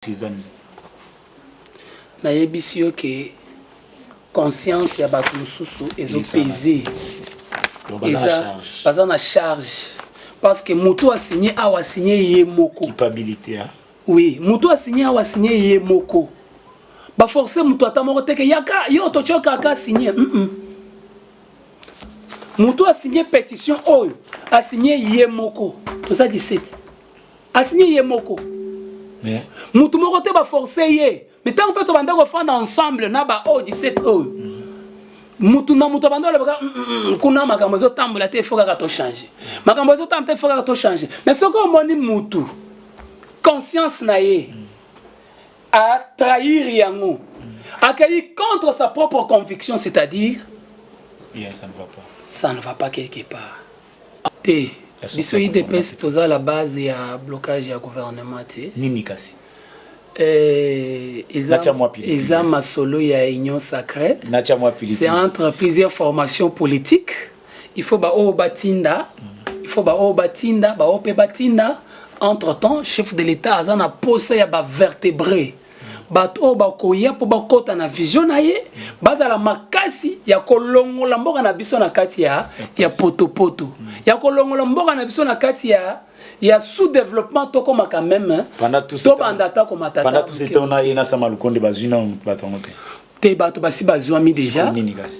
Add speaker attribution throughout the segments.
Speaker 1: Eza nini?
Speaker 2: Nayebisi yo ke conscience ya bato mosusu ezo peser, eza baza na charge parce que moto asigne awa asigne ye moko.
Speaker 1: Culpabilité, hein?
Speaker 2: Oui, moto asigne awa asigne ye moko. Baforce moto ata moko te ke yaka yo totyoka aka asigne. Moto asigne pétition oyo asigne ye moko. Toza 17. Asigne ye moko.
Speaker 1: Mais
Speaker 2: moto moko te baforce ye. Mais ntango mpe tobanda kofanda ensemble na ba oyo 17 oyo, mutu na mutu abanda olobaka kuna makambo ezotambola te, faut kaka tochange. Makambo ezotambola te, faut kaka tochange. Mais soki omoni mutu conscience na ye a trahir yango, akei contre sa propre conviction, c'est-à-dire
Speaker 1: yeah, ça ne va pas.
Speaker 2: Ça ne va pas quelque part. Te biso UDPS toza la base ya blocage ya gouvernement te.
Speaker 1: Nini kasi?
Speaker 2: Eza masolo ya union sacrée. C'est entre plusieurs formations politiques. Il faut ba oyo batinda, il faut ba oyo batinda, ba oyo pe batinda. Entre temps, chef de l'État aza na posa ya ba vertébrés. Bato oyo bakoya mpo bakota na vision na ye, bazala makasi ya kolongola mboka na biso na kati ya potopoto, ya kolongola mboka na biso na kati ya sous-développement, tokoma quand même, tobanda ata komata.
Speaker 1: Pendant tout ce temps na ye na Sama Lukonde bazwi na bato yango te.
Speaker 2: Te, bato basi bazwami déjà.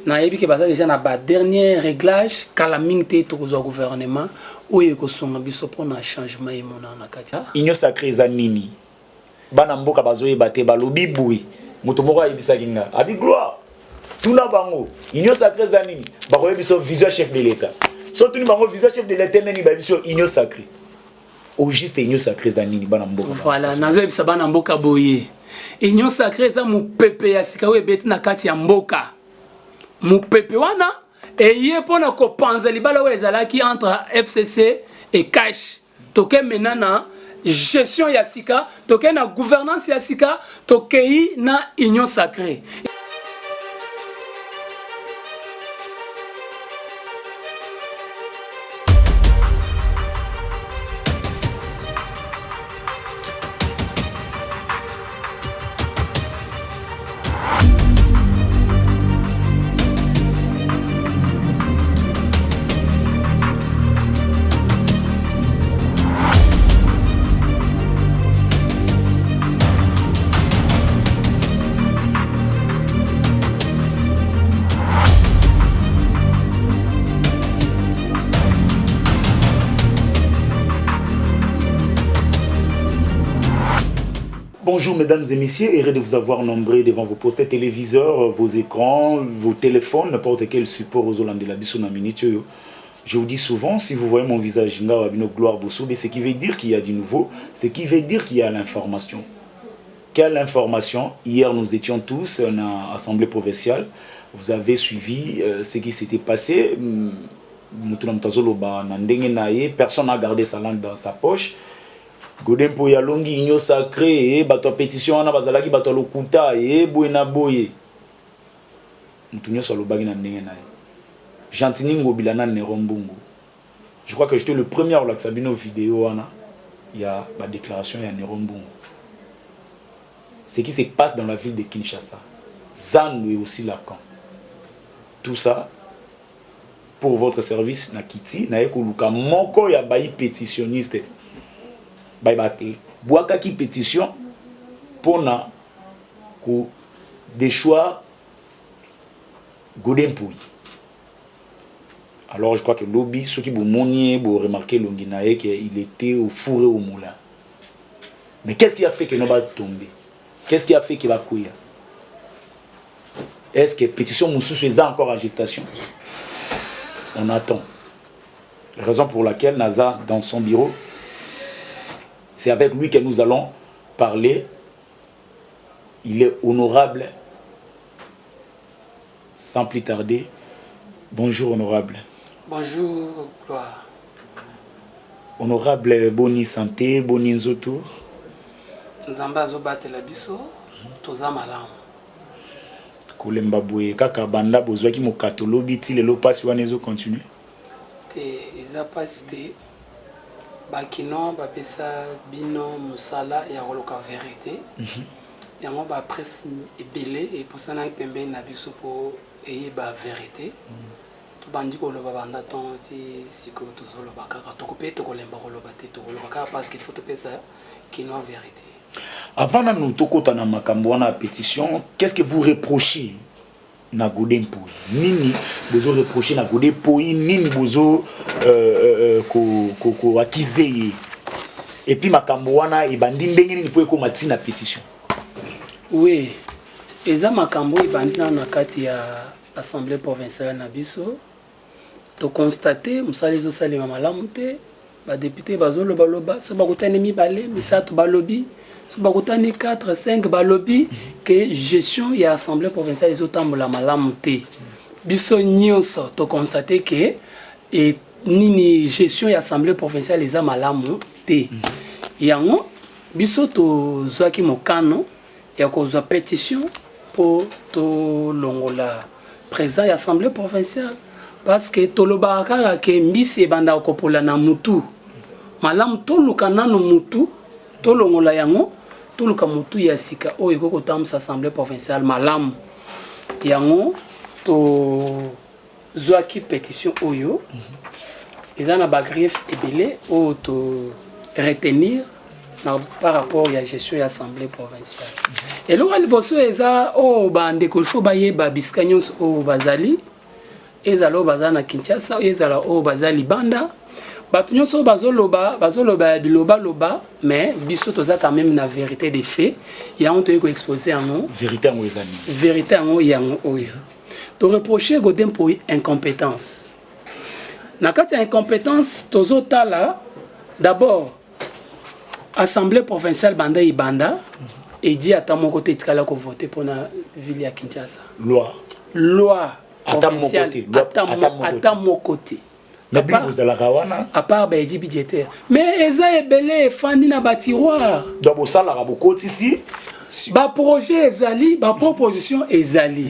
Speaker 2: Nayebi ke baza déjà na ba dernier réglage. Kala mingi te tokozwa gouvernement oyo ekosonga biso mpona changement emonana na kati.
Speaker 1: Union sacrée eza nini? Bana mboka bazoyeba te, balobi boye. Moto moko ayebisaki nga, abi gloire, tuna bango union sacrée eza nini, bakoyebi biso vision chef de l'État. So tuni bango vision chef de l'État nini, bayebi biso union sacrée. Au juste, union sacrée eza nini, bana mboka?
Speaker 2: Voilà, nazoyebisa bana mboka boye: union sacrée eza mopepe ya sika oyo ebeti na kati ya mboka. Mopepe wana eye mpona kopanza libala oyo ezalaki entre FCC et CACH. Toke maintenant na gestion ya sika, toke na gouvernance ya sika, tokei na union sacrée.
Speaker 1: Bonjour mesdames et messieurs, heureux de vous avoir nombreux devant vos postes téléviseurs, vos écrans, vos téléphones, n'importe quel support aux Hollandais la biso na minute oyo. Je vous dis souvent, si vous voyez mon visage, nga wa bino Gloire Bosobe, ce qui veut dire qu'il y a du nouveau, ce qui veut dire qu'il y a l'information. Quelle information? Hier, nous étions tous en assemblée provinciale. Vous avez suivi ce qui s'était passé. Mutu na mutu azoloba na ndenge na ye, personne n'a gardé sa langue dans sa poche. Godé Mpoyi alongi union sacrée, e bato ya pétition wana bazalaki bato ya lokuta, e boye na boye. Mutu nyonso alobaki na ndenge na ye. Gentiny Ngobila na Nero Mbungu. Je crois que j'étais le premier à kolakisa bino vidéo wana ya ba déclaration ya Nero Mbungu. Ce qui se passe dans la ville de Kinshasa, Zando et aussi Lacan. Tout ça pour votre service. Na kiti na ye koluka moko ya bayi pétitionniste. Bayi ba bwakaki pétition pona ko déchoir Godé Mpoyi. Alors je crois que lobi soki bomoni bo remarquer longi na ye que il était au four et au moulin. Mais qu'est-ce qui a fait que nous va tomber? Qu'est-ce qui a fait qu'il va courir? Est-ce que pétition mosusu eza encore en gestation? On attend. Raison pour laquelle Naza dans son bureau, c'est avec lui que nous allons parler. Il est honorable. Sans plus tarder, bonjour honorable.
Speaker 2: Bonjour Gloire.
Speaker 1: Honorable, boni santé, boni nzoto?
Speaker 2: Nzambe azobatela biso, toza malamu.
Speaker 1: Kolemba boye kaka banda bozwaki mokato lobi ti lelo, pasi wana ezo continuer?
Speaker 2: Te, eza pasi te. Bakinois bapesa bino mosala ya koluka verité. Yango bapresse ebele epusanaki pembeni na biso mpo eyeba verité. Tobandi koloba banda ntongo ti sikoyo, tozoloba kaka, toko mpe tokolemba koloba te, tokoloba kaka parce qu'il faut topesa kinois vérité.
Speaker 1: Avant nanu tokota na makambo wana ya pétition, qu'est-ce que vous reprochez na Godé Mpoyi? Nini bozo reprocher na Godé Mpoyi? Nini bozo koaccuser ye? Et puis makambo wana ebandi ndenge nini mpo ekóma ntina pétition?
Speaker 2: Oui, eza makambo oyo ebandi nano na kati ya assemblée provinciale na biso. Toconstate mosala ezosalema malamu te. Badéputé bazolobaloba, so bakutani mibale, misato, balobi, so bakutani 4, 5, balobi ke gestion ya assemblée provinciale ezotambola malamu te. Biso nyonso toconstate ke nini, gestion ya assemblée provinciale eza malamu te. Yango biso tozwaki mokano ya kozwa pétition mpo tolongola président ya assemblée provinciale, parce que tolobaka kaka ke mbisi ebandaka kopola na mutu. Malamu toluka nano mutu, tolongola yango, toluka mutu ya sika oyo ekoki kotambusa assemblée provinciale malamu. Yango tozwaki pétition oyo eza na bagriefs ebele oyo to retenir na par rapport ya gestion ya assemblée provinciale. Eloko ya liboso eza oyo bandeko il faut bayeba, bisika nyonso oyo bazali, ezala oyo baza na Kinshasa, oyo ezala oyo baza libanda, bato nyonso oyo bazoloba, bazoloba ya bilobaloba, mais biso toza quand même na vérité des faits. Yango toyei koexpose yango.
Speaker 1: Vérité yango eza nini?
Speaker 2: Vérité yango, yango oyo toreproche Godé Mpoyi: incompétence. Na kati ya incompétence, tozotala d'abord assemblée provinciale, banda ebanda, édit ata moko te etikala kovote mpona ville ya Kinshasa.
Speaker 1: Loi?
Speaker 2: Loi.
Speaker 1: Ata moko te?
Speaker 2: Ata moko te.
Speaker 1: Na bino bozalaka wana?
Speaker 2: À part baédit budgétaire, mais eza ebele efandi na batiroir.
Speaker 1: Donc bosalaka, bokotisi.
Speaker 2: Baprojet ezali, baproposition ezali.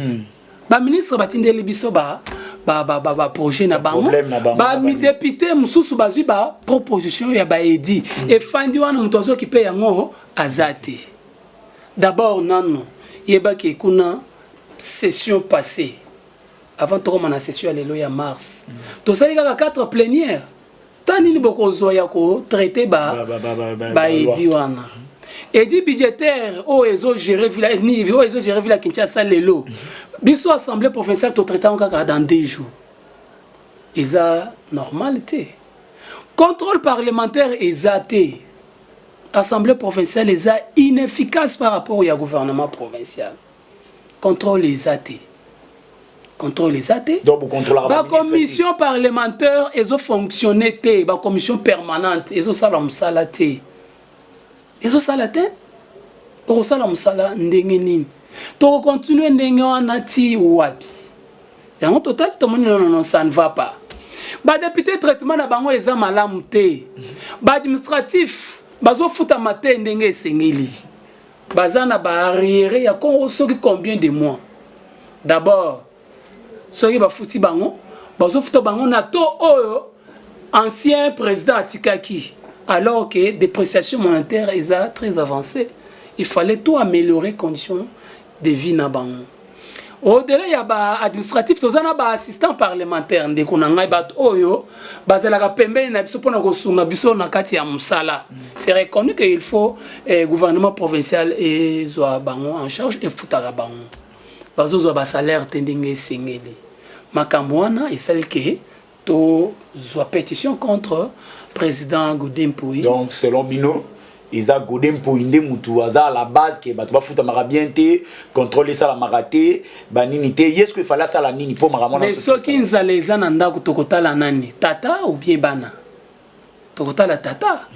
Speaker 2: Baministre batindeli biso baprojet na bango, badéputé mosusu bazwi baproposition ya baédit, efandi wana, moto azoki mpe yango aza te. D'abord nano yebaki kuna session passée, avant tokoma na session ya lelo ya mars, tosali kaka 4 plénière. Ta nini bokozwa ya kotraite baédit wana? Édit budgétaire oyo ezogere ville nini, oyo ezogere ville ya Kinshasa lelo, biso assemblée provinciale totraite yango kaka dans 2 jours. Eza normal te. Contrôle parlementaire eza te. Assemblée provinciale eza inefficace par rapport ya gouvernement provincial. Contrôle eza te, contrôle eza te. Bacommission parlementaire ezofonctionne te, bacommission permanente ezosala mosala te, ezosala te. Okosala mosala ndenge nini? Tokokontinue ndenge wana ti wapi? Yango totali, tomoni nonono, ça ne va pas. Badéputé, traitement na bango eza malamu te. Baadministratif bazofutama te ndenge esengeli, baza na baarriéré ya soki combien de mois. D'abord soki bafuti bango, bazofuta bango na to oyo ancien président atikaki, alors que dépréciation monétaire eza très avancée. Il fallait tout améliorer condition de vie na bango. Au-delà ya baadministratif, toza na baassistant parlementaire, ndeko na ngai, bato oyo bazalaka pembeni na biso mpona kosunga biso na kati ya mosala. C'est reconnu que il faut gouvernement provincial ezwa bango en charge, efutaka bango. Bazozwa basalaire te ndenge esengeli. Makambo wana esali ke tozwa pétition contre président Godé Mpoyi.
Speaker 1: Donc selon bino, eza Godé Mpoyi nde mutu aza à la base ke bato bafutamaka bien te, contrôle esalamaka te, banini te. Ye soki efali asala nini mpo makambo?
Speaker 2: Mais soki nzala eza na ndako, tokotala nani? Tata ou bien bana? Tokotala tata.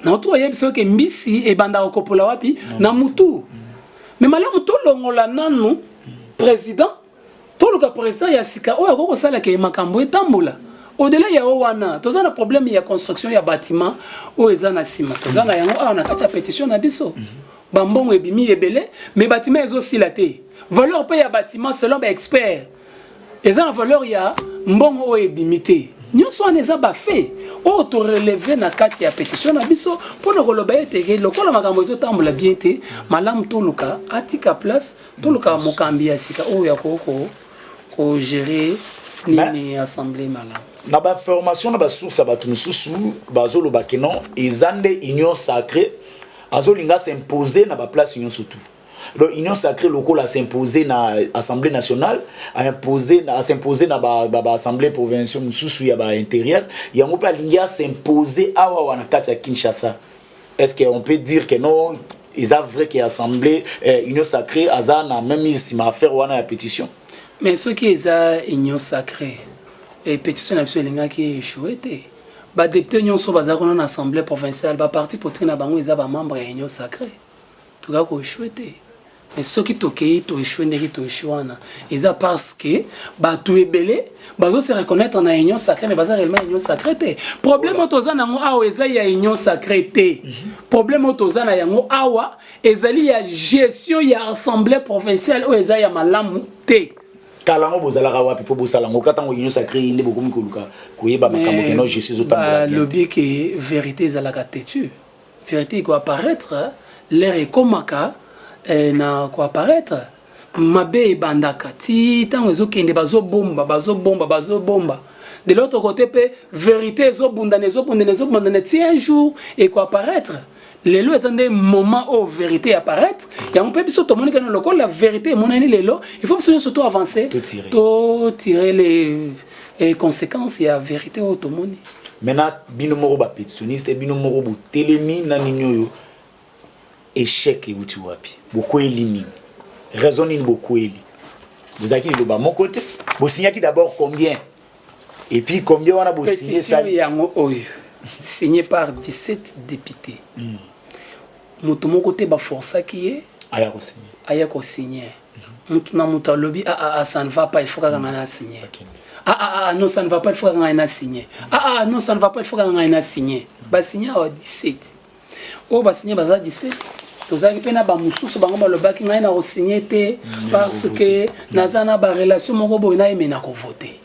Speaker 2: Na to oyebi soki mbisi ebandaka kopola wapi? Na mutu. Mais malamu tolongola nanu président, toluka président ya sika oyo akoki kosalaka ye makambo etambola. Au-delà ya o wana, toza na problème ya construction ya bâtiment oyo eza na nsima. Toza na yango awa na kati ya pétition na biso. Bambongo ebimi ebele, mais bâtiment ezosila te. Valeur mpe ya bâtiment, selon baexpert, eza na valeur ya mbongo oyo ebimi te. Nyonso wana eza bafaits oyo torelever na kati ya pétition na biso mpona koloba ete ke lokola makambo ezotambola bien te, malamu toluka atika place, toluka mokambi ya sika oyo akoki kogérer nini, assemblée malamu.
Speaker 1: Na bainformation, na basource ya bato mosusu, bazoloba ke non, eza nde Union sacrée azolinga s'imposer na baplace nyonso tout. Donc Union sacrée lokola s'imposer na Assemblée nationale, aimposer as'imposer na baassemblée provinciale mosusu ya baintérieur, yango mpe alingi as'imposer awa na kati ya Kinshasa. Est ce que on peut dire que non, eza vrai ke assemblée Union sacrée aza na même nsima affaire wana ya pétition?
Speaker 2: Mais soki eza Union sacrée, pétition na biso elingaki échoué te. Badéputé nyonso baza kuna na assemblée provinciale, baparti politique na bango eza bamembre ya Union sacrée, tokoka koéchouer te. Mais soki tokei toéchouer ndenge toéchouer wana, eza parce que bato ebele bazose reconnaître na Union sacrée, mais baza réellement Union sacrée te. Problème oyo toza nango awa eza ya Union sacrée te. Problème oyo toza na yango awa ezali ya gestion ya assemblée provinciale oyo eza ya malamu te.
Speaker 1: Kala yango bozalaka wapi mpo bosala yango? Ka ntango Union sacrée nde bokomi koluka koyeba makambo ke non, gestion ezotambola
Speaker 2: bien? Balobi ke vérité ezalaka têtu, vérité ekoapparaître l'heure ekomaka na koapparaître. Mabe ebandaka ti ntango ezokende, bazobomba, bazobomba, bazobomba. De l'autre côté mpe vérité ezobundana, ezobundana, ezobundana ti un jour ekoapparaître. Lelo eza nde moment oyo vérité apparaître. Yango mpe biso tomoni kano lokola vérité emonani lelo, il faut biso nyonso to avancer, to tirer les conséquences ya vérité oyo tomoni.
Speaker 1: Maintenant, bino moko bapétitionniste, bino moko botelemi na nini oyo? Échec euti wapi? Bokweli nini? Raison nini bokweli? Bozalaki liloba moko te. Bosignaki d'abord combien et puis combien wana bosigné?
Speaker 2: Pétition yango oyo signé par 17 députés. Moto moko te baforsaki ye.
Speaker 1: Aya kosigne.
Speaker 2: Aya kosigne. Moto na moto alobi: ah, ah, ah, ça ne va pas, il faut kaka ngai na signe. Ah, ah, ah, non, ça ne va pas, il faut kaka ngai na signe. Ah, ah, non, ça ne va pas, il faut kaka ngai na signe. Basigne awa 17. Oyo basigne baza 17. Tozalaki mpe na bamosusu, bango balobaki: ngai na kosigne te parce que naza na barelation moko boye nayeme na kovote.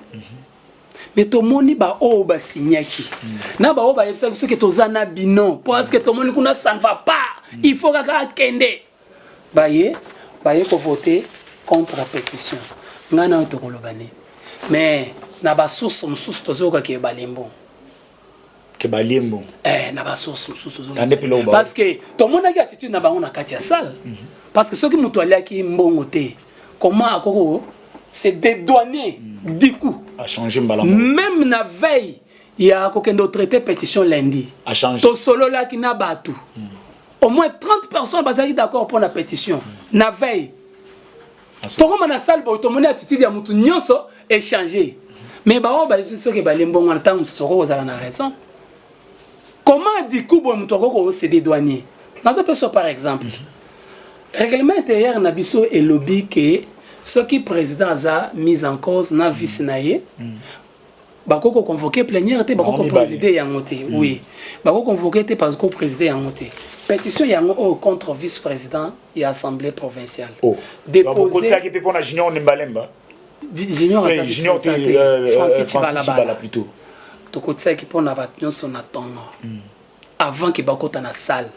Speaker 2: Mais tomoni baoyo basignaki na baoyo bayebisaki soki toza na bino parce que tomoni kuna ça ne va pas, il faut kaka akende, baye kovote contre pétition. Ngai na oyo tokoloba nini? Mais na basource mosusu tozokaki balembo.
Speaker 1: Ke balie mbongo?
Speaker 2: Eh, na basource mosusu, parce que tomonaki attitude na bango na kati ya salle. Parce que soki moto aliaki mbongo te, comment akoko se dédouaner du coup?
Speaker 1: A changé mbala.
Speaker 2: Même na veille ya kokende otraiter pétition lundi, tosololaki na bato, au moins 30 personnes bazalaki d'accord mpo na pétition. Na veille tokoma na salle boye, tomoni attitude ya motu nyonso échange. Mais bango bayebi soki balie mbongo wana, ntango mosusu okoki kozala na raison. Comment du coup boye moto akoki kose dédouaner? Nazopesa par exemple, règlement intérieur na biso elobi ke soki président aza mise en cause na vice na ye, bakoki koconvoquer plénière te, bakoki koprésider yango te. Oui, bakoki convoquer te parce que koprésider yango te. Pétition yango oyo contre vice président ya assemblée provinciale.
Speaker 1: Oh. Déposé mpe mpona Junior Nembalemba.
Speaker 2: Junior?
Speaker 1: Oui, Junior te,
Speaker 2: Francis.
Speaker 1: Francis Chibala plutôt.
Speaker 2: Tokotisaki mpona bato nyonso na ntongo avant ke bakota na salle.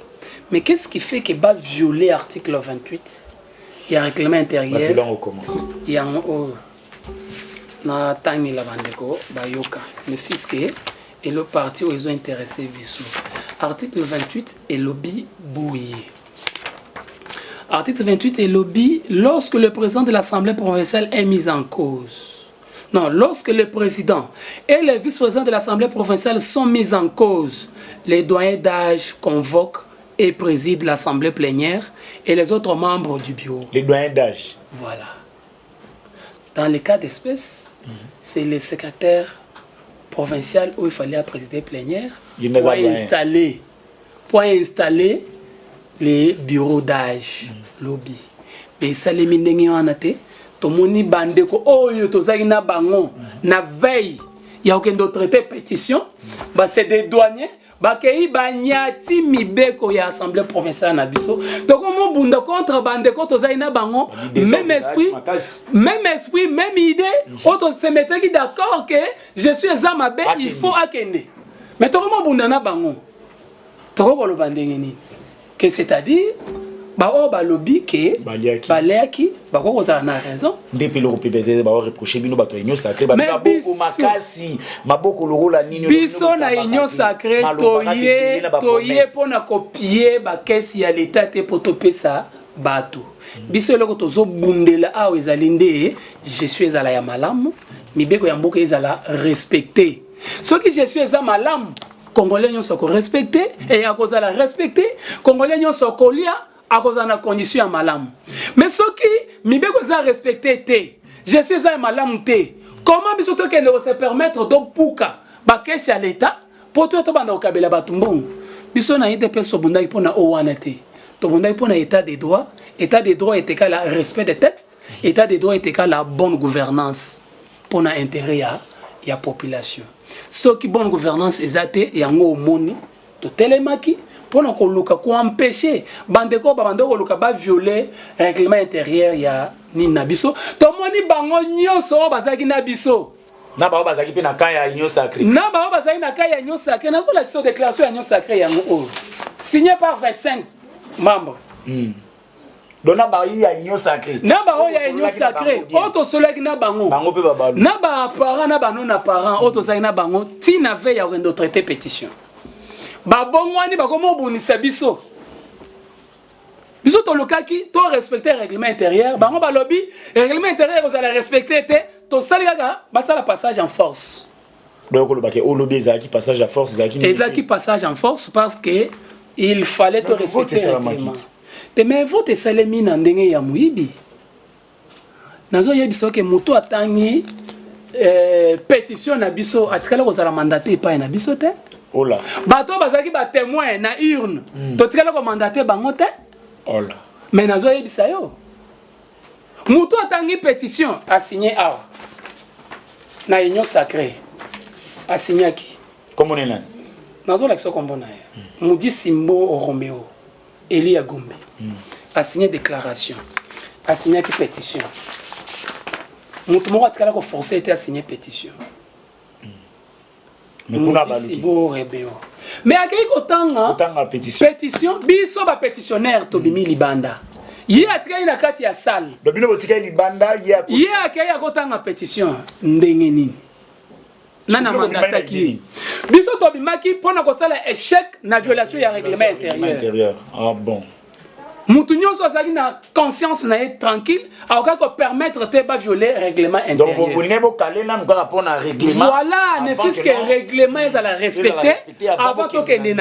Speaker 2: Mais qu'est-ce qui fait que bavioler article 28 ya règlement intérieur?
Speaker 1: Bavioler comment?
Speaker 2: Yango oyo natangela bandeko bayoka, ne fût-ce que elo parti oyo ezointéresse biso. Article 28 elobi boye, article 28 elobi: lorsque le président de l'assemblée provinciale est mis en cause, non, lorsque le président et le vice-président de l'assemblée provinciale sont mis en cause, les doyens d'âge convoquent et président l'assemblée plénière et les autres membres du bureau.
Speaker 1: Les doyens d'âge.
Speaker 2: Voilà. Dans le cas d'espèce, c'est le secrétaire provincial où il fallait présider plénière
Speaker 1: Il n'est
Speaker 2: pour
Speaker 1: pas doyen.
Speaker 2: Pour installer les bureaux d'âge lobi. Mais esalemi ndenge wana te. Tomoni bandeko oyo tozalaki na bango na veille ya kokende otraiter pétition, base dédouaner. Bakei banyati mibeko ya assemblée provinciale na biso. Tokomobunda contre bandeko tozali na bango, même esprit, même esprit, même idée. Oyo tosemetaki d'accord que je suis eza mabe, il faut akende, mais tokomobunda na bango. Tokokoloba ndenge nini que, c'est-à-dire, baoyo balobi ke baliaki bakoki kozala na raison?
Speaker 1: Nde mpe eloko mpe peut-être baoreproche bino bato ya Union sacrée, maboko makasi, maboko lokola nini?
Speaker 2: Biso na Union sacrée toye mpona kopiller bacaisse ya leta te mpo topesa bato. Biso eloko tozobundela awa ezali nde gestion ezala ya malamu, mibeko ya mboka ezala respecté. Soki gestion eza malamu, Congolais nyonso akorespecte e akozala respecté, Congolais nyonso akolia, akozala na condition ya malamu. Mais soki mibeko eza respecté te, gestion eza ya malamu te, comment biso tokende kose permettre topuka bacaisse ya leta mpo toya tobanda kokabela bato mbongo? Biso na ye te mpe tobundaki mpona o wana te. Tobundaki mpona état de droit. État de droit etekala respect des textes, état de droit etekala bonne gouvernance mpona intérêt ya population. Soki bonne gouvernance eza te, yango omoni totelemaki mpona koluka koempêche bandeko babanda koluka baviole règlement intérieur ya nini na biso. Tomoni bango nyonso oyo bazalaki na biso.
Speaker 1: Na bango bazalaki mpe na camp ya Union sacrée.
Speaker 2: Na bango bazalaki na camp ya Union sacrée. Nazolakisa déclaration ya Union sacrée, yango oyo, signé par 25 membres.
Speaker 1: Donc na bayi ya Union sacrée.
Speaker 2: Na baoyo ya Union sacrée oyo tosolaki na bango.
Speaker 1: Bango mpe babalu.
Speaker 2: Na baparent, na bano na parent oyo tozalaki na bango ntina ve ya kokende traiter pétition, babongwani, bakoma obundisa biso. Biso tolukaki to respecter règlement intérieur, bango balobi règlement intérieur kozala respecté te, tosali kaka basala passage en force.
Speaker 1: Donc olobaki, olobi ezalaki passage à force, ezalaki?
Speaker 2: Ezalaki passage en force parce que il fallait to respecter règlement te. Mais vote esalemi na ndenge ya moyibi. Nazoyebisa oke moto atangi pétition na biso atikali kozala mandaté epai na biso te.
Speaker 1: Ola.
Speaker 2: Bato oyo bazalaki batémoin na urne, totikali komandater bango te.
Speaker 1: Ola.
Speaker 2: Mais nazoyebisa yo, moto atangi pétition asigné awa na Union sacrée, asignaki.
Speaker 1: Kombo nani?
Speaker 2: Nazolakisa kombo na ye, Mudi Simbo Romeo Eli ya Gombe. Asigné déclaration, asignaki pétition. Moto moko atikala koforce ete asigné pétition.
Speaker 1: Mais kuna baluki.
Speaker 2: Simbo Romeo, mais akei kotanga
Speaker 1: kotanga pétition.
Speaker 2: Pétition, biso bapétitionnaire tobimi libanda, ye atikali na kati ya salle.
Speaker 1: Donc bino botikali libanda, ye
Speaker 2: ye akei akotanga pétition ndenge nini? Nana mandataki ye? Biso tobimaki mpona kosala échec na violation ya règlement intérieur.
Speaker 1: Ah bon.
Speaker 2: Mutu nyonso azalaki na conscience na ye tranquille akokaki kopermettre te baviole règlement
Speaker 1: intérieur. Donc bolingai bokale nanu kaka mpona règlement.
Speaker 2: Voilà, ne fût-ce que règlement ezala respecté avant tokende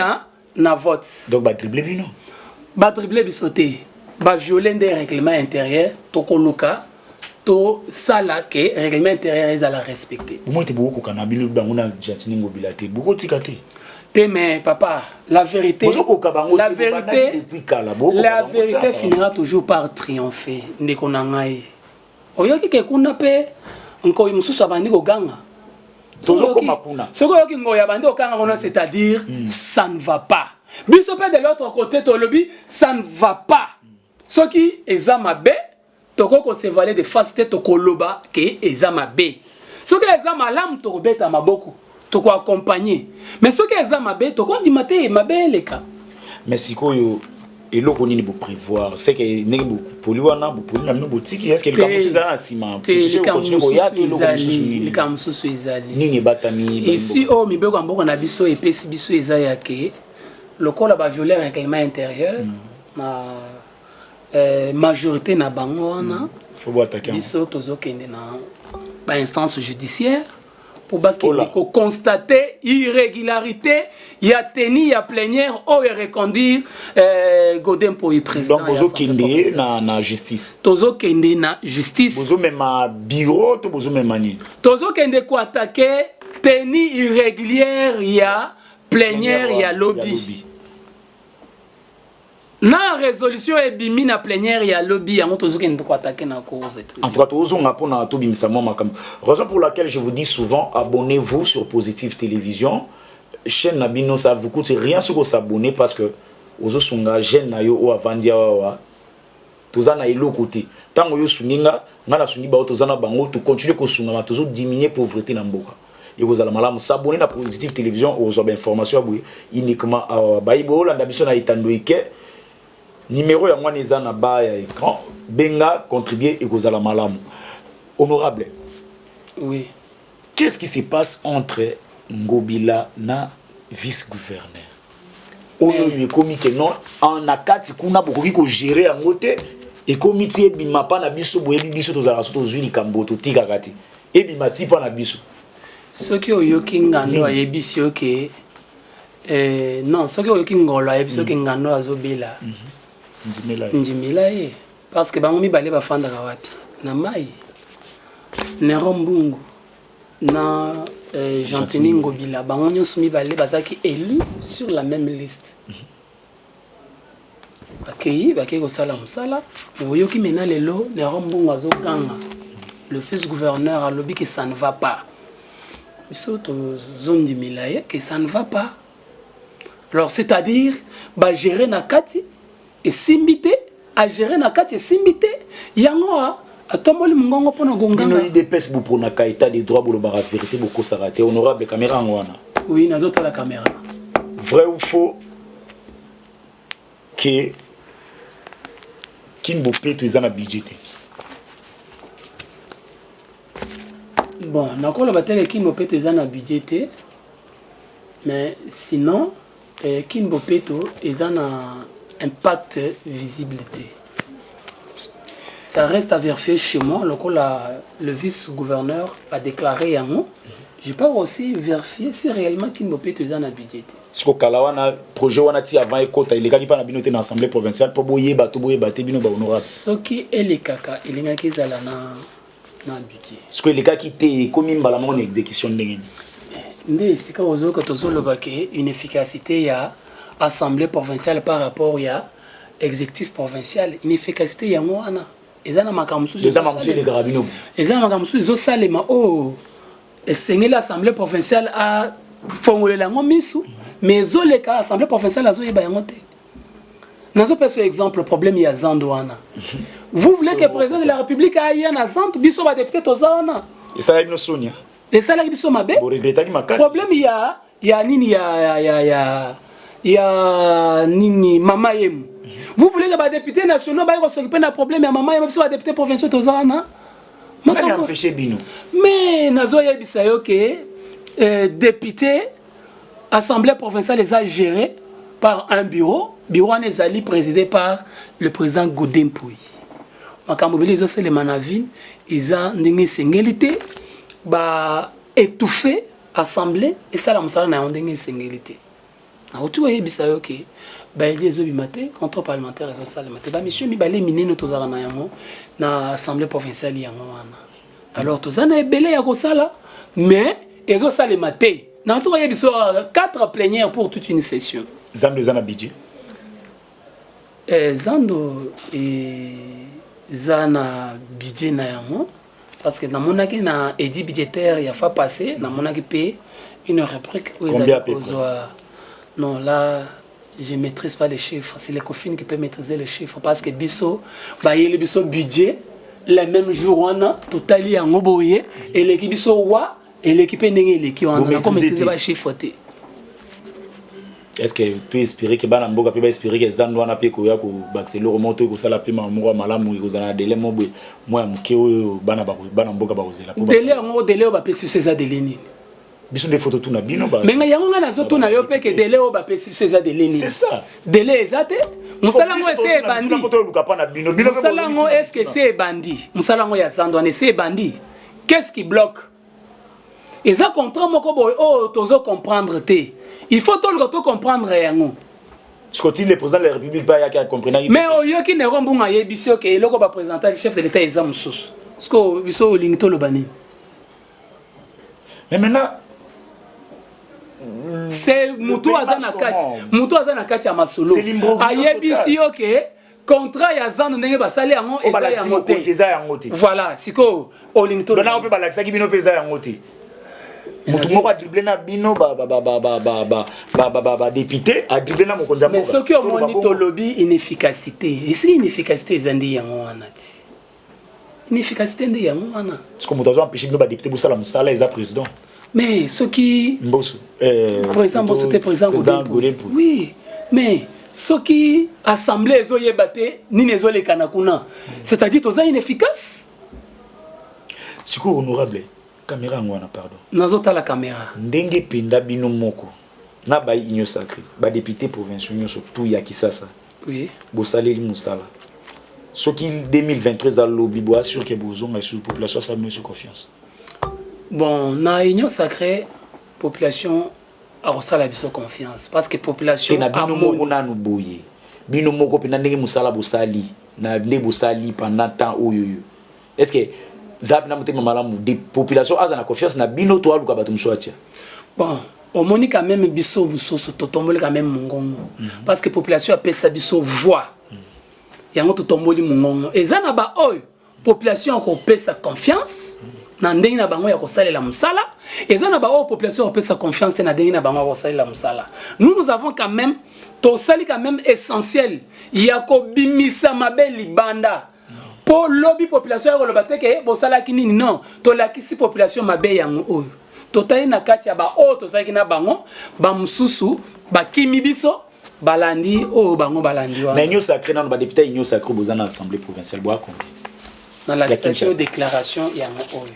Speaker 2: na vote.
Speaker 1: Donc badrible bino.
Speaker 2: Badrible biso te, baviole nde règlement intérieur. Tokoluka tosala ke règlement intérieur ezala respecté.
Speaker 1: Bomoi te, bokokoka na bino bango na Gentiny Ngobila te, bokotika te.
Speaker 2: Te, mais papa, la vérité,
Speaker 1: bango.
Speaker 2: La vérité, la vérité finira toujours par triompher. Ndeko na ngai, oyoki ke kuna mpe nkoi mosusu abandi koganga.
Speaker 1: Tozokoma kuna.
Speaker 2: Soki oyoki ngoi abandi kokanga kuna, c'est-à-dire ça ne va pas. Biso mpe de l'autre côté tolobi ça ne va pas. Soki eza mabe, tokoki kose voiler de face te, tokoloba ke eza mabe. Soki eza malamu, tokobeta maboko, tokoaccompagne. Mais soki eza mabe, tokondima te mabe eleka.
Speaker 1: Mais sikoyo eloko nini boprévoir? C'est que ndenge bopoli wana, bopoli na bino, botiki, est ce que likambo mosusu ezala na nsima?
Speaker 2: Likambo mosusu ezali.
Speaker 1: Nini ebatami?
Speaker 2: Esi oyo mibeko ya mboka na biso epesi biso eza ya ke lokola baviole règlement intérieur na majorité na bango wana, biso tozokende na bainstance judiciaire mpo bakende koconstate irrégularité ya tenue ya plénière oyo ereconduire Godé Mpoyi président.
Speaker 1: Donc bozokende na justice?
Speaker 2: Tozokende na justice.
Speaker 1: Bozomema bureau to bozomema nini?
Speaker 2: Tozokende koattaquer tenue irrégulière ya plénière ya lobi na résolution ebimi na plénière ya lobi. Yango tozokende koattaquer na cause.
Speaker 1: En tout cas, tozonga mpona tobimisa mwa makambo. Raison pour laquelle je vous dis souvent, abonnez-vous sur Positive Télévision. chaîne na bino, ça vous coûte rien soki os'abonner, parce que ozosunga jeune na yo oyo avandi awawa. Toza na eloko te. Ntango oyo osungi nga, nga nasungi bao, toza na bango, tocontinue kosungama, tozodiminue pauvreté na mboka, ekozala malamu. S'abonner na Positive Télévision, okozwa bainformation ya boye uniquement awa. Bayibi olanda biso na etando eke, numéro yango wana eza na ba ya écran, benga, contribuer, ekozala malamu. Honorable.
Speaker 2: Oui.
Speaker 1: Qu'est-ce qui se passe entre Ngobila na vice-gouverneur oyo oyo ekomi ke non, na kati kuna bokoki kogérer yango te, ekomi ti ebima mpa na biso? Boyebi biso tozalaka so tozwi likambo, totikaka te ebima ti mpa na biso.
Speaker 2: Soki oyoki ngando ayebisi yo ke non, soki oyoki ngolo ayebisi yo ke ngando azobela,
Speaker 1: Ndimela ye.
Speaker 2: Ndimela ye, parce que bango mibale bafandaka wapi? Na mai. Nero Mbungu na Gentini Ngobila, bango nyonso mibale bazalaki élu sur la même liste. Bakei kosala mosala. Mais oyoki mena lelo Nero Mbungu azoganga, le fils gouverneur alobi ke ça ne va pas. Biso tozondimela ye ke ça ne va pas. Alors, c'est-à-dire bagérer na kati esimbi te, agérer na kati esimbi te, yango atomboli mongongo mpona
Speaker 1: Bino
Speaker 2: konganga.
Speaker 1: UDPS, boponaka état de droit, bolobaka vérité, bokosaka te. Honorable, caméra yango wana.
Speaker 2: Oui, nazotala caméra.
Speaker 1: Vrai ou faux ke Kin Bopeto eza na budget te?
Speaker 2: Bon, nakoloba te ke Kin Bopeto eza na budget te, mais sinon Kin Bopeto eza na impact visible te. Ça reste à vérifier chez moi. Lokola le vice-gouverneur a déclaré yango, je peux aussi vérifier si réellement Kin Bopeto eza na budget te.
Speaker 1: Siko kala wana, projet wana ti avant ekota, elekaki mpa na bino te na assemblée provinciale mpo boyeba to boyeba te, bino bahonorable?
Speaker 2: Soki elekaka, elingaki ezala na budget.
Speaker 1: Siko elekaki te, ekomi mbala moko na exécution ndenge nini?
Speaker 2: Nde esika ozoyoka tozoloba ke une efficacité ya assemblée provinciale par rapport ya exécutif provincial, inefficacité yango wana eza na makambo mosusu.
Speaker 1: Eza makambo mosusu elekaka bino.
Speaker 2: Eza na makambo mosusu ezosalema oyo esengeli assemblée provinciale afongolela yango misu, mais ezoleka, assemblée provinciale azoyeba yango te. Nazopesa exemple, problème ya zando wana. Vous voulez que président de la République aya na zando, biso badéputé toza wana?
Speaker 1: Esalaki bino soni?
Speaker 2: Esalaki biso mabe.
Speaker 1: Boregretaki makasi.
Speaker 2: Problème ya nini, ya nini, mama Yemo. Vous voulez que badéputé nationaux baye kos'occuper na problème ya mama Yemo, biso badéputé provinciaux toza wana?
Speaker 1: Nani empêché bino?
Speaker 2: Mais nazoyebisa yo ke député, assemblée provinciale eza géré par un bureau. Bureau wana ezali présidé par le président Godé Mpoyi. Makambo ebele ezosalema na ville eza ndenge esengeli te, baétouffe assemblée esala mosala na yango ndenge esengeli te. Nauti koyebisa yo ke baeli ezobima te, contrôle parlementaire ezosalema te. Bamission mibale minene tozala na yango na assemblée provinciale yango wana. Alors toza na ebele ya kosala, mais ezosalema te. Nauti koyebisa 4 plénières pour toute une session.
Speaker 1: Zando eza na budget?
Speaker 2: Zando eza na budget na yango, parce que namonaki na édit budgétaire ya fois passé, namonaki mpe une rubrique oyo ezali kozwa. Non, là je maîtrise pas les chiffres, c'est l'Ecofin qui peut maîtriser les chiffres, parce que biso bayeli biso budget le même jour wana, totali yango boye, eleki biso wa, eleki mpe ndenge eleki wana, nakomaîtrise bachiffre te.
Speaker 1: Est ce que to espérer ke bana mboka mpe baespérer ke zando wana mpe koya kobakisa eloko moko to ekosala mpe moko ya malamu, ekozala na délai mo boye mwa ya moke oyo bana mboka bakozela?
Speaker 2: Délai yango, délai oyo bapesi biso eza délai nini?
Speaker 1: Biso nde faut totuna bino.
Speaker 2: Mais ngai yango ngai nazotuna yo mpe ke délai oyo bapesi biso eza délai nini?
Speaker 1: C'est ça.
Speaker 2: Délai eza te. Mosala yango ese ebandi.
Speaker 1: Toluka mpa na bino.
Speaker 2: Mosala yango, est ce que ese ebandi? Mosala yango ya zando wana ese ebandi? Qu'est ce qui bloque? Eza contrat moko boye oyo tozo comprendre te, il faut toluka tocomprendre yango.
Speaker 1: Scotty, le président de la République mpe ayaki, acomprenaki.
Speaker 2: Mais oyoki Nero Mbunga ayebisi yo ke eloko baprésentaki chef de l'État eza mosusu. Parce biso olingi toloba nini?
Speaker 1: Mais maintenant
Speaker 2: C'est mutu aza na kati, mutu aza na kati ya masolo ayebisi yo ke contrat ya zando ndenge basali yango eza yango te.
Speaker 1: Eza yango te.
Speaker 2: Voilà, sikoyo olingi
Speaker 1: to mpe balakisaki bino mpe eza yango te. Motu moko adrible na bino badéputé, adrible na mokonzi ya
Speaker 2: mboka. Mais soki omoni tolobi inefficacité, esili inefficacité eza nde yango wana te. Inefficacité nde yango wana.
Speaker 1: Parce que moto azo empêcher bino badéputé bosala mosala eza président.
Speaker 2: Mais soki
Speaker 1: Mboso.
Speaker 2: Président Mboso te, président
Speaker 1: Godé.
Speaker 2: Oui, mais soki assemblée ezoyeba te nini ezolekana kuna, c'est-à-dire toza inefficace.
Speaker 1: Sikoyo, honorable, caméra yango wana, pardon.
Speaker 2: Nazotala caméra.
Speaker 1: Ndenge mpenza bino moko na bai Union sacrée, badéputé provinciaux nyonso tu ya Kisasa, bosaleli mosala, soki 2023 eza lobi, boassure ke bozonga sur population asala bino sur confiance?
Speaker 2: Bon, na Union sacrée, population akosala biso confiance parce que population
Speaker 1: te na bino moko nanu boye, bino moko mpenza, ndenge mosala bosali na nde bosali pendant temps oyo oyo, est ce que za mpena motema malamu de population aza na confiance na bino to aluka bato mosusu atia?
Speaker 2: Bon, omoni, quand même biso mosusu totomboli quand même mongongo parce que population apesa biso voix. Yango totomboli mongongo. Eza na baoyo population akopesa confiance na ndenge na bango ya kosalela mosala, eza na baoyo population akopesa confiance te na ndenge na bango ya kosalela mosala. Nous, nous avons quand même, tosali quand même essentiel ya kobimisa mabe libanda mpo lobi population ya koloba te ke bosalaki nini. Non, tolakisi population mabe yango oyo totali na kati ya baoyo tozalaki na bango. Bamosusu bakimi biso, balandi oyo bango balandi.
Speaker 1: Wana na Union sacrée nano, badéputé ya Union sacrée boza na assemblée provinciale, boya combien?
Speaker 2: Nalakisaki yo déclaration yango oyo,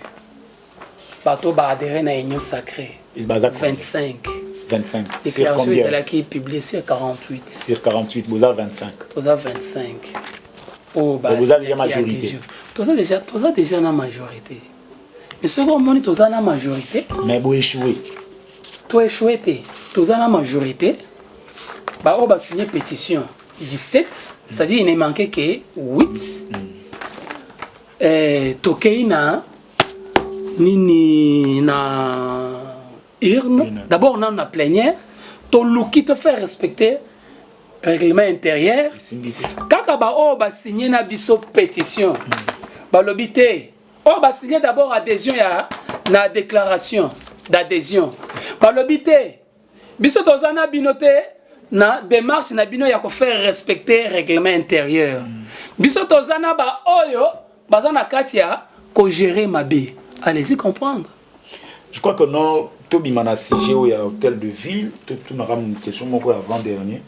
Speaker 2: bato baadhérer na Union sacrée. 25.
Speaker 1: 25.
Speaker 2: Déclaration ezalaki publié sur 48.
Speaker 1: Sur 48, boza 25.
Speaker 2: Toza 25.
Speaker 1: Oyo boza déjà majorité.
Speaker 2: Toza déjà na majorité, mais soki omoni toza na majorité.
Speaker 1: Mais boéchoué.
Speaker 2: Toéchoué te, toza na majorité. Baoyo basigné pétition 17, c'est-à-dire il ne manquait que 8. Tokei na nini, na urne. D'abord nano na plénière, toluki to faire respecter règlement intérieur. Kaka baoyo basigné na biso pétition balobi te. Oyo basigné d'abord adhésion ya na déclaration d'adhésion balobi te, biso toza na bino te na démarche na bino ya kofaire respecter règlement intérieur. Biso toza na baoyo baza na kati ya kogérer mabe. Allez-y comprendre.
Speaker 1: Je crois que non, tobima na sujet oyo ya hôtel de ville. Totunaka question moko avant dernier: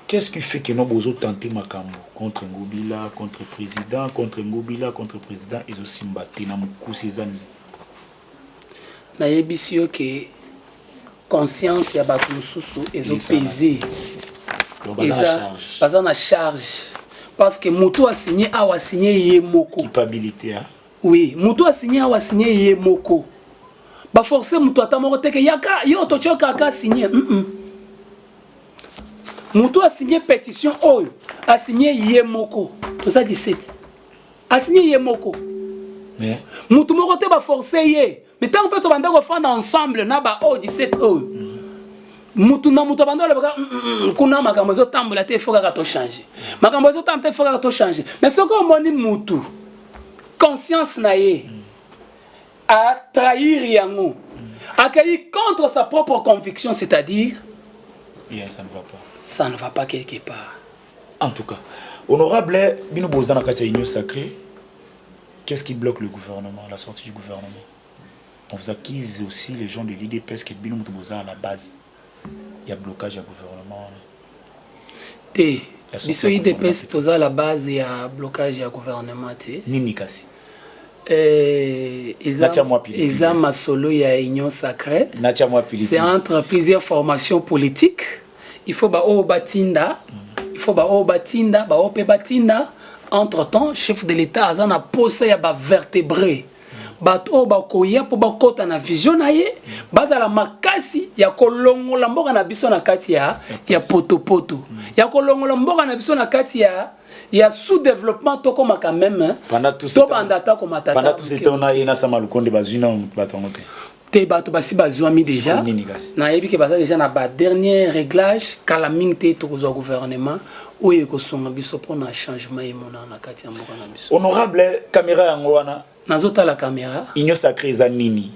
Speaker 1: qu'est-ce qui fait que no bozotenter makambo contre Ngobila, contre président, contre Ngobila, contre président, ezosimba te? Na mokusi, eza nini?
Speaker 2: Nayebisi yo ke conscience ya bato mosusu ezopese. Baza na charge parce que moto asigné awa, asigné ye moko.
Speaker 1: Culpabilité, hein?
Speaker 2: Oui, moto asigné awa, asigné ye moko. Baforce moto ata moko teke yaka yo totioka aka signé. Moto asigné pétition oyo, asigné ye moko. Toza 17, asigné ye moko.
Speaker 1: Mais
Speaker 2: motu moko te baforce ye. Mais ntango mpe tobanda kofanda ensemble na baoyo 17 oyo, mutu na mutu abanda olobaka kuna makambo ezotambola te, faut kaka tochange. Makambo ezotambola te, faut kaka tochange. Mais soki omoni mutu conscience na ye atrahir yango, akei contre sa propre conviction, c'est-à-dire
Speaker 1: Yeah, ça ne va pas.
Speaker 2: Ça ne va pas quelque part.
Speaker 1: En tout cas, honorable, bino boza na kati ya Union sacrée, qu'est-ce qui bloque le gouvernement, la sortie du gouvernement? On vous accuse aussi, les gens de l'UDPS, que bino mutu boza à la base il y a blocage ya gouvernement.
Speaker 2: Te, biso UDPS toza à la base ya blocage ya gouvernement te.
Speaker 1: Nini kasi?
Speaker 2: Eza masolo ya Union sacrée, c'est entre plusieurs formations politiques. Il faut baoyo batinda, il faut baoyo batinda, baoyo mpe batinda. Entre temps, chef de l'État aza na posa ya bavertébré, bato oyo bakoya mpo bakɔta na vision na ye, bazala makasi ya kolongola mboka na biso na kati ya potopoto, ya kolongola mboka na biso na kati ya sous-développement, tokóma quand même tobanda ata komata.
Speaker 1: Pendant tout ce temps na ye na Sama Lukonde, bazwi na bato yango te?
Speaker 2: Te, bato basi bazwami déjà. Nayebi ke baza déjà na badernier réglage. Kala mingi te, tokozwa gouvernement oyo ekosonga biso mpona changement emonana na kati ya mboka na biso.
Speaker 1: Honorable, caméra yango wana.
Speaker 2: Nazotala caméra.
Speaker 1: Union sacrée eza nini?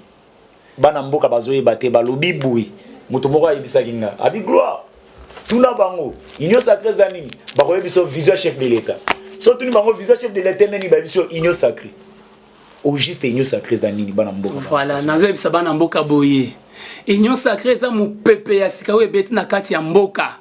Speaker 1: Bana mboka bazoyeba te, balobi boye. Moto moko ayebisaki nga, abi Gloire, tuna bango Union sacrée eza nini, bakoyebi biso vision chef de l'État. So tuni bango vision chef de l'État nini, bayebi biso Union sacrée. Au juste, Union sacrée eza nini, bana mboka?
Speaker 2: Voilà, nazoyebisa bana mboka boye: Union sacrée eza mopepe ya sika oyo ebeti na kati ya mboka.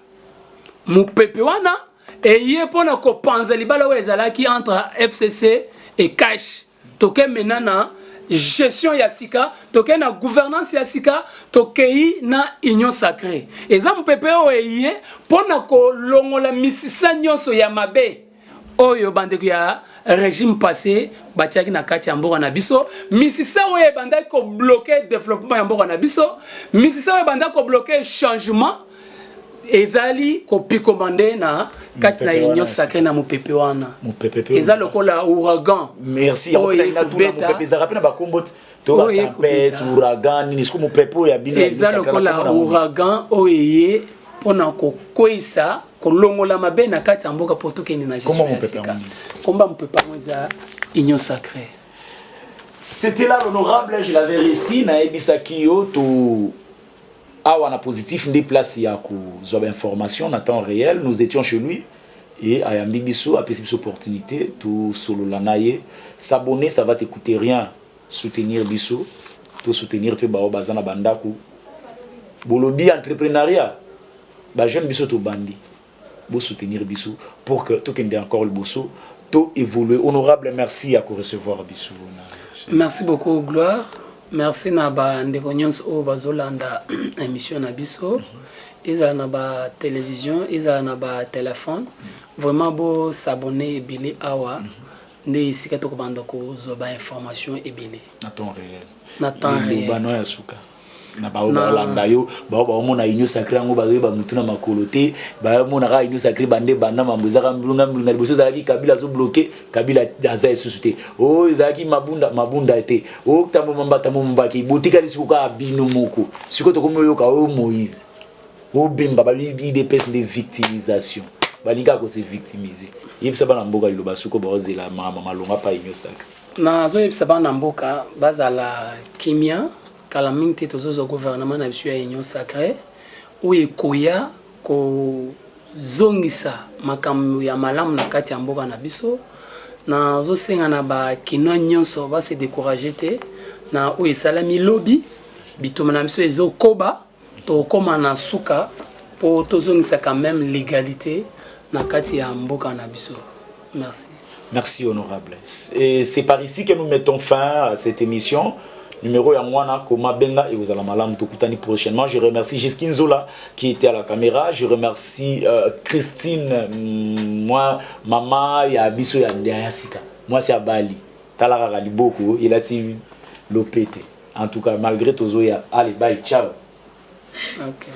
Speaker 2: Mopepe wana eye mpona kopanza libala oyo ezalaki entre FCC et CACH. Toke mena na gestion ya sika, tokei na gouvernance ya sika, tokei na Union sacrée. Eza mopepe oyo eye mpona kolongola misisa nyonso ya mabe oyo bandeko ya régime passé batiaki na kati ya mboka na biso, misisa oyo ebandaki kobloquer développement ya mboka na biso, misisa oyo ebandaki kobloquer changement. Ezali kopikoma nde na kati na Union sacrée, na mopepe wana. Eza lokola ouragan.
Speaker 1: Merci. Mopepe ezalaka mpe na bakombo to batempête, ouragan, nini. Siko mopepe oyo ya bino?
Speaker 2: Eza lokola ouragan oyo eye mpona kokweyisa, kolongola mabe na kati ya mboka mpo tokende na gestion ya sika. Komba mopepe yango eza Union sacrée.
Speaker 1: C'était là l'honorable, je l'avais réussi, nayebisaki yo to awa na Positif nde place ya kozwa bainformation na temps réel. Nous étions chez lui et ayambi biso, apesi biso opportunité tosolola na ye. S'abonner, ça va te coûter rien. Soutenir biso, tosoutenir mpe bao baza na bandako. Bolobi entrepreneuriat, bajeune biso tobandi, bosoutenir biso pour que tokende encore liboso, to évoluer. Honorable, merci ya korecevoir biso.
Speaker 2: Merci beaucoup, Gloire. Merci na bandeko nyonso oyo bazolanda émission na biso, ezala na batélévision, ezala na batelefone. Vraiment, bos'abonner ebele. Awa nde esika tokobanda kozwa bainformation ebele.
Speaker 1: Na temps réel.
Speaker 2: Na temps réel.
Speaker 1: Bano ya suka na bao baolanda yo, bao baomona Union sacrée yango, bazoyeba mutu na makolo te. Baomona kaka Union sacrée, bande banda mambo ezaka mbilunga mbilunga. Liboso ezalaki Kabila azobloquer, Kabila aza lisusu te. Oyo ezalaki Mabunda, Mabunda te. Oyo Tambo Mamba, Tambo Mambaki. Botikali siko kaka bino moko. Sikoyo tokomi oyoka oyo Moïse obemba, babi UDPS nde victimisation, balingi kaka kose victimiser. Yebisa bana mboka liloba soko baozela makambo malonga pa Union sacrée.
Speaker 2: Nazoyebisa bana mboka bazala kimia. Kala mingi te tozozwa gouvernement na biso ya Union sacrée oyo ekoya kozongisa makambo ya malamu na kati ya mboka na biso. Nazosenga na bakinois nyonso base décourager te na oyo esalami lobi. Bitumba na biso ezokoba, tokóma na suka mpo tozongisa quand même légalité na kati ya mboka na biso. Merci.
Speaker 1: Merci, honorable. Et c'est par ici que nous mettons fin à cette émission. Numéro ya mwana koma benga et vous allez malamu, tokutani prochainement. Je remercie Giskin Zola qui était à la caméra. Je remercie Christine, moi mama ya biso ya ya sika. Moi c'est Bali. Tala kaka liboko il a ti lopete. En tout cas, malgré tozo ya, allez, bye, ciao.
Speaker 2: Okay.